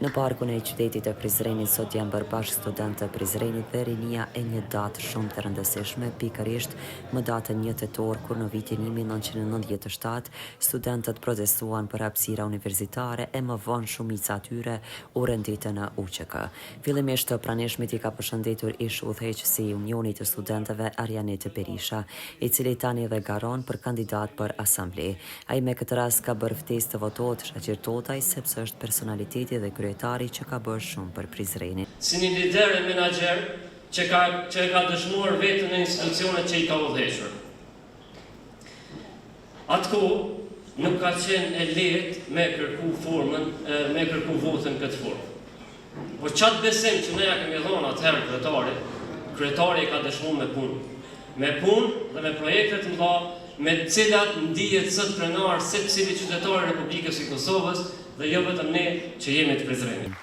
Në parkun e qytetit të Prizrenit sot janë bërë bashkë studentë të Prizrenit dhe rinia e një datë shumë të rëndësishme, pikërisht më datën një tetor kur në vitin 1997 studentët protestuan për hapësira universitare e më vonë shumica e tyre u renditën në UÇK. Fillimisht të pranishmit i ka përshëndetur ish-udhëheqësi i Unionit të Studentëve Arianit Berisha, i cili tani edhe garon për kandidat për asamble. Ai me këtë rast ka bërë ftesë të votohet Shaqir Totaj sepse është personaliteti dhe kryetari që ka bërë shumë për Prizrenin. Si një lider e menaxher që ka që e ka dëshmuar veten në institucionet që i ka udhëhequr. Atë kohë nuk ka qenë e lehtë me kërku formën, me kërku votën në këtë formë. Po qatë besim që ne ja kemi dhonë atëherë kryetarit, kryetari e ka dëshmu me punë. Me punë dhe me projekte të mëdha, me të cilat ndihet sot krenar secili qytetar i Republikës së Kosovës dhe jo vetëm ne që jemi të Prizrenit.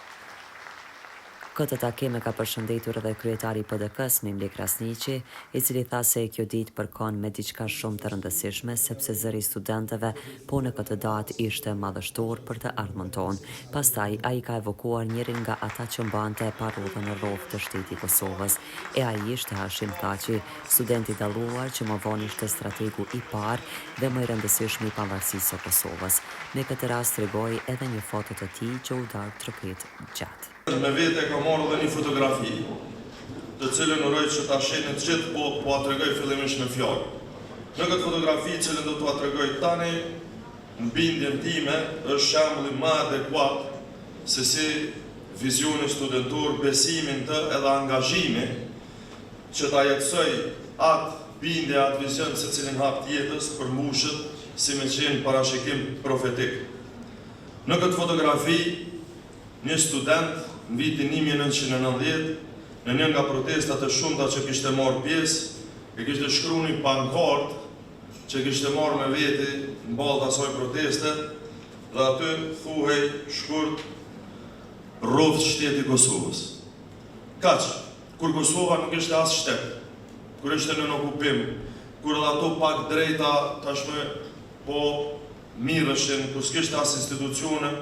Këtë takim e ka përshëndetur edhe kryetari i PDK-së, Memli Krasniqi, i cili tha se kjo ditë përkon me diçka shumë të rëndësishme, sepse zëri i studentëve po në këtë datë ishte madhështor për të ardhmen tonë. Pastaj, ai ka evokuar njërin nga ata që mbante parullën Rroftë shteti i Kosovës, e ai ishte Hashim Thaçi, student i dalluar që më vonë ishte strategu i parë dhe më i rëndësishmi i pavarësisë së Kosovës. Me këtë rast tregoi edhe një foto të tij që u duartrokit gjatë. Me vete kam marrë edhe një fotografi, të cilën uroj që ta shihni të gjithë, po po ua tregoj fillimisht me fjalë. Në këtë fotografi, të cilën do t'ua tregoj tani, në bindjen time, është shembulli më adekuat se si vizioni studentor, besimi në të edhe angazhimi që ta jetësoj atë bindje, atë vizion në secilin hap të jetës, përmbushet si me qenë parashikim profetik. Në këtë fotografi, Një student, në vitin 1990, në një nga protestat e shumta që kishte marrë pjesë, e kishte shkru një pankartë që kishte marrë me veti në ballë të asaj proteste dhe aty thuhej shkurt Rroftë shteti i Kosovës. Kaq, kur Kosova nuk ishte as shtet, kur ishte nën okupim, kur edhe ato pak drejta tashmë po mirreshin, ku s'kishte as institucione,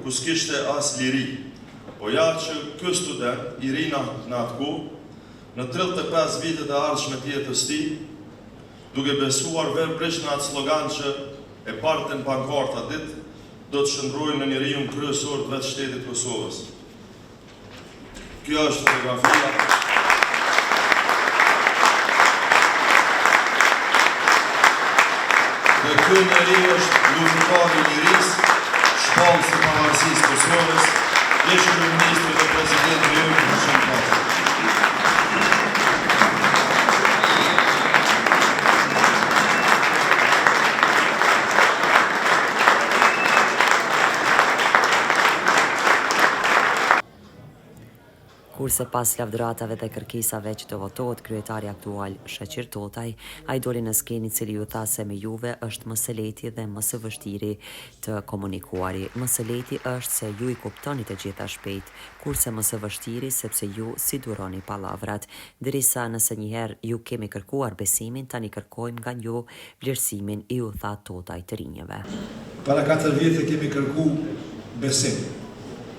ku s'kishte as liri. Po ja që ky student, i ri në atë kohë, në 35 vitet e ardhshme të jetës tij, duke besuar verbërisht në atë slogan që e barte në pankartë atë ditë, do të shndërrohej në njeriun kryesor të vetë shtetit të Kosovës. Kjo është fotografia. Dhe ky njeri është luftëtar i lirisë, shpallës i pavarësisë së Kosovës, ish kryeministri dhe presidenti ynë Hashim Thaçi. Kurse pas lavdëratave dhe kërkesave që të votohet kryetari aktual Shaqir Totaj, ai doli në skenë i cili ju tha se me juve është më së lehti dhe më së vështiri të komunikuari. Më së lehti është se ju i kuptoni të gjitha shpejt, kurse më së vështiri sepse ju s'i duroni pallavrat. Derisa nëse njëherë ju kemi kërkuar besimin, tani kërkojmë nga ju vlerësimin, iu tha Totaj të rinjëve. Para katër vjete kemi kërku besim,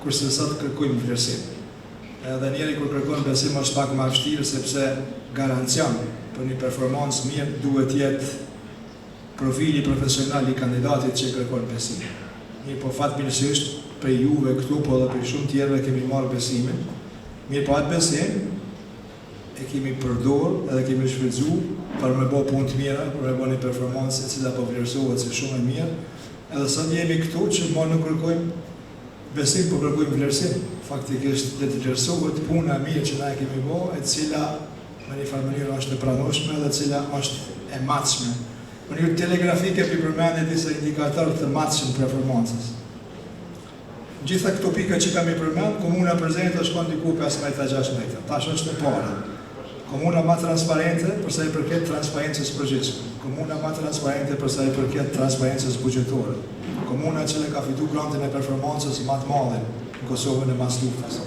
kurse sot kërkojmë vlerësim. Edhe njeri kur kërkon besim është pak ma vështirë sepse garancion për një performancë mirë duhet jetë profili profesional i kandidatit që kërkon besim. Mirëpo fatmirësisht prej juve këtu po edhe prej shumë tjerëve kemi marrë besimin, mirëpo atë besim e kemi përdor edhe kemi shfrytëzu për me bo punë të mira, për me bo një performancë e cila po vlerësohet si shumë e mirë, edhe sot jemi këtu që ma nuk kërkojmë besim, po kërkojmë vlerësim. Faktikisht le të vlerësohet puna e mirë që na e kemi bo, e cila në një farë mënyrë është e pranueshme dhe e cila është e matshme. Në mënyrë telegrafike po i përmendi disa indikatorë të matshëm performancës. Gjitha këto pika që kam i përmend, Komuna e Prizrenit është kon diku 15 a 16, tash është e para. Komuna ma transparente për sa i përket transparencës përgjithshme. Komuna ma transparente për sa i përket transparencës buxhetore. Komuna e cila ka fitu grantin e performancës ma të madhe në Kosovën e mas luftës.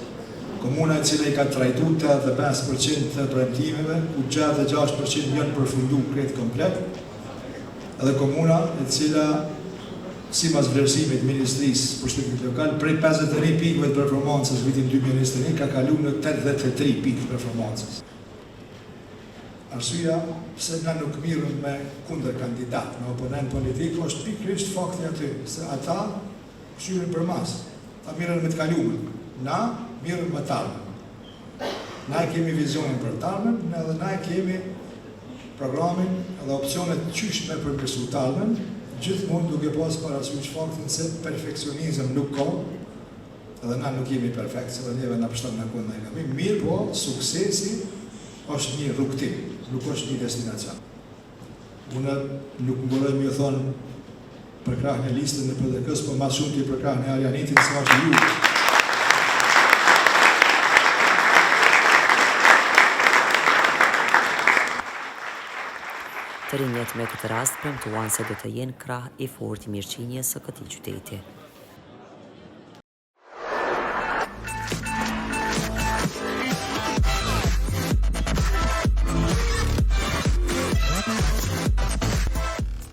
Komuna e cila i ka trajtu 85% të premtimeve, ku 66% janë përfundu krejt komplet. Edhe komuna e cila. Sipas vlerësimit të Ministrisë së Pushtetit Lokal, prej 51 pikëve të performancës vitin 2021 ka kalu në 83 pikë të performancës. Arsyeja pse na nuk mirrem me kundërkandidat, me oponent politik, është pikërisht fakti aty, se ata kqyrin përmas, ata mirren me të kalumen, na mirrem me të ardhmen. Na e kemi vizionin për të ardhmen, edhe na e kemi programin dhe opsionet qysh me përmirësu të ardhmen, gjithmonë duke pas parasysh faktin se perfeksionizëm nuk ka, edhe na nuk jemi perfekt, se edhe neve na pështon në kund në gabim, mirëpo, suksesi është një rrugëtim, nuk është një destinacion. Unë nuk nguroj me ju thonë përkrahni listën e PDK-së, po ma shumë t'i përkrahni Arianitin, se është ju. Të rinjët me këtë rast premtuan se do të jenë krah i fortë i mirëqenies së këtij qyteti.